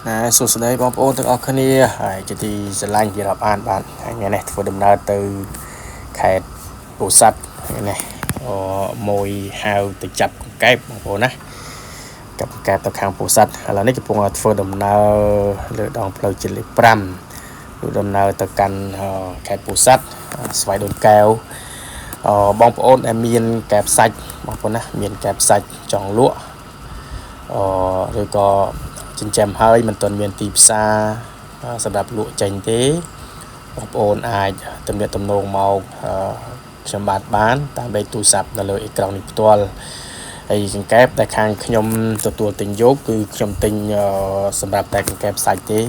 ណែសួស្តីបងប្អូនទាំងអស់គ្នាហើយជាទីស្រឡាញ់ពីរាប់អានបាទថ្ងៃនេះធ្វើដំណើរទៅខេត្តពោធិ៍សាត់ថ្ងៃនេះអមួយហៅទៅចាប់កង្កែបបងប្អូនណាចាប់កង្កែបទៅខាងពោធិ៍សាត់ឥឡូវនេះកំពុងធ្វើដំណើរលើដងផ្លូវជាតិលេខ5ធ្វើដំណើរទៅកាន់ខេត្តពោធិ៍សាត់ស្វាយដូនកែវបងប្អូនដែលមានកែបសាច់បងប្អូនណាមានកែបសាច់ចង់លក់អឬក៏ចិញ្ចឹមហើយមិនទាន់មានទីផ្សារសម្រាប់លក់ចេញទេបងប្អូនអាចទំនាក់ទំនងមកខ្ញុំបាទបានតាមលេខទូរស័ព្ទនៅលើអេក្រង់នេះផ្ទាល់ហើយកង្កែបដែលខាងខ្ញុំទទួលទិញយកគឺខ្ញុំទិញសម្រាប់តែកង្កែបសាច់ទេ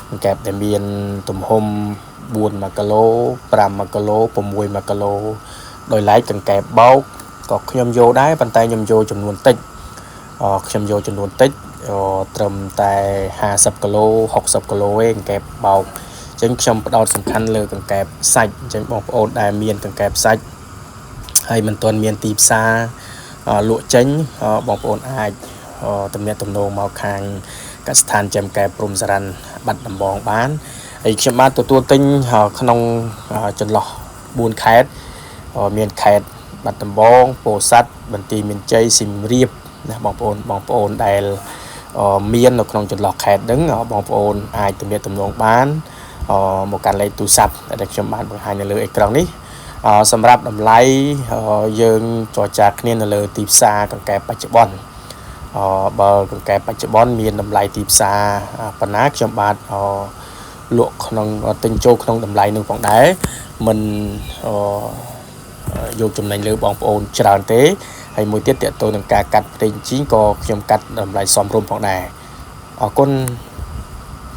កង្កែបដែលមានទំហំ4គីឡូ5គីឡូ6គីឡូដោយឡែកកង្កែបបោកក៏ខ្ញុំយកដែរប៉ុន្តែខ្ញុំយកចំនួនតិចខ្ញុំយកចំនួនតិចត្រឹមតែ50គីឡូ60គីឡូឯងកង្កែបបោកអញ្ចឹងខ្ញុំផ្ដោតសំខាន់លើកង្កែបសាច់អញ្ចឹងបងប្អូនដែលមានកង្កែបសាច់ហើយមិនទាន់មានទីផ្សារលក់ចេញបងប្អូនអាចទំនាក់ទំនងមកខាងកសិដ្ឋានចាំកែព្រំសរ៉ាន់បាត់ដំបងបានហើយខ្ញុំបានទទួលទិញក្នុងចន្លោះ4ខេត្តមានខេត្តបាត់ដំបងពោធិ៍សាត់បន្ទាយមានជ័យសៀមរាបណាបងប្អូនបងប្អូនដែលមាននៅក្នុងចន្លោះខេត្តហ្នឹងបងប្អូនអាចទំនាក់ទំនងបានមកកាន់លេខទូរស័ព្ទដែលខ្ញុំបានបង្ហាញនៅលើអេក្រង់នេះសម្រាប់តម្លៃយើងចរចាគ្នានៅលើទីផ្សារកង្កែបបច្ចុប្បន្នបើកង្កែបបច្ចុប្បន្នមានតម្លៃទីផ្សារប៉ុណ្ណាខ្ញុំបាទលក់ក្នុងទិញចូលក្នុងតម្លៃនឹងផងដែរមិនយកចំណេញលើបងប្អូនច្រើនទេហើយមួយទៀតតកតទៅនឹងការកាត់ប្រេងជីងក៏ខ្ញុំកាត់តម្លៃសមរម្យផងដែរអរគុណ។